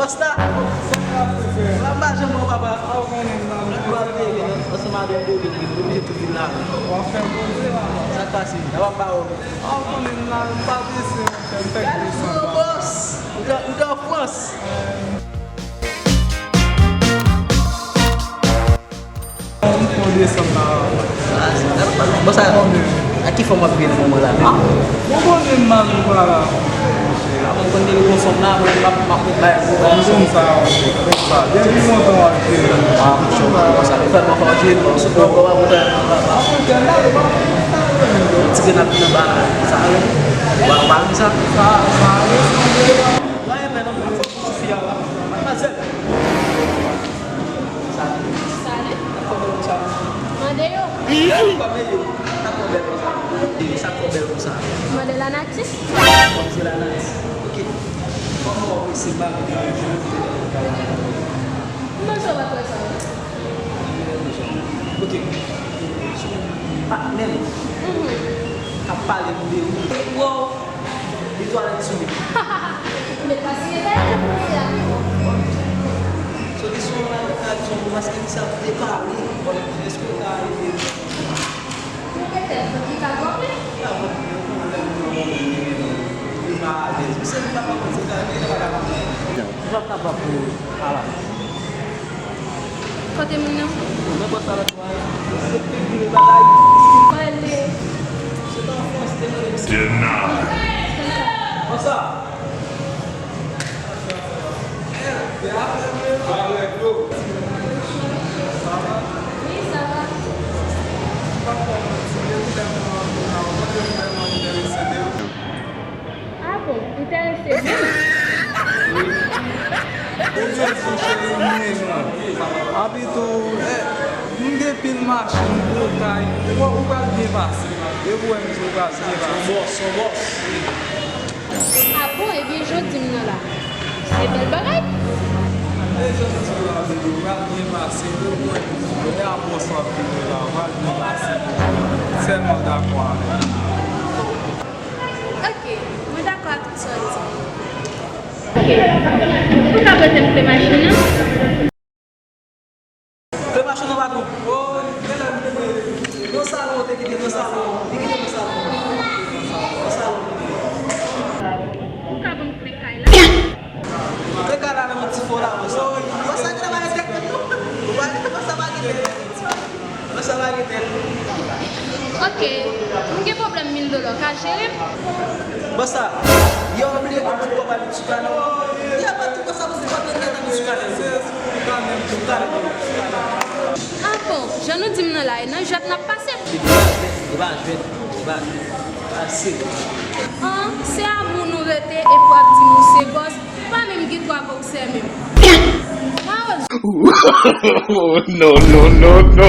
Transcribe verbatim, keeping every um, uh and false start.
Rasta. Sa m pa janm wè w, papa. Ou konnen m nan. Ou ap veye ansanm avè m, Domin, ki oblije tou vin la. W ap fè koze la. Sa k pase? N ap ba w. Ou konnen m nan, m pa prese, monchè, m fèk desann la. Gade bòs. Ou te, ou te an Frans. Bon, sa, a ki fòm w ap viv nan moman la menm? Bon, konnen m mal ou pa la. A, mwen konn gen konson la, mwen m ap, m ap met bay pou konson. Konn sa, konn sa. Depi lontan w ap jere. A, mwen konn sa. Fè mwen fè w jere, mwen sou pran kò a mwen. Ti gen ap nan ba sa, wi. Ou pa, ou pa renmen sa? Sa, sa, wi. Mwen renmen non, fòk ou sou fi a, wi. Madmwazèl. Salut. Salut. Sa twò bèl konsa. Mande yo. Sa twò bèl konsa. Sa twò bèl konsa. Mande lanati. Kòm se lanati. Ok. Kòman w ap resi ba m? Mwen sa w ap wè sa. Ok. Patnè m k ap pale m de ou. Wow. Li twalèt sou li. Met pa siye kay la pou misye a. Solisyon an la, nou ka di yon mo, paske misye ap depale. Èske w ka rive? Ou petèt, li ka twò plen. Li pa alèz. Misye li pa konn se kay, li pa ka konn. Ou pa kapab pou ala. Kote moun nan? Mwen pran sa lòt bò a. Se pi vire bagay. Pale. Se pa yon Frans te mande m. Deny. Konsa. Oui, ça va. Ah bon, enterese menm. Ou byen di cheri, m renmen w. Anpi tou, eh, m gen pil machin, gwo kay. Ou, ou pral byen pase. Depi w wè m, ou pral byen pase. Bòs, bòs. Ah bon, ebyen jodi m nan la. Se bèl bagay. E jodi m la, baby, ou pral byen pase. Ou wè m, e a bòs w ap vini la, ou pral byen pase. Sèlman dakò avè m. Ok, mwen dakò ak tout sa w di. Ok. Ou ka prete m kle machin nan? Kle machin nan, patwon. Nan salon, ou te kite nan salon. Li kite nan salon. Nan salon. Ou ka ban m kle kay la? Kle kay la nan men ti fò la, konsa. Konsa ki nan bagay tèt mwen, non? Ou pa gen konsa, pa gen tèt. Mwen sa pa gen tèt. Ok, m gen pwoblèm mil dola, w ka jere m? Bòs la, yè w bliye konn tout kòb a li sou kanè w. Yè pa tout kòb sa, paske w pa gen tèt a li sou kanè w. Sou kanè w, sou kanè w. Ah bon, jan nou di m nan la, e nan jwèt n ap pase. Li pa jwèt, li pa jwèt, li pa jwèt. Pase. An, se amou nou rete epi w ap di nou se bòs, pa menm gen twa bòksè menm. Mawozo. No, no, no, no.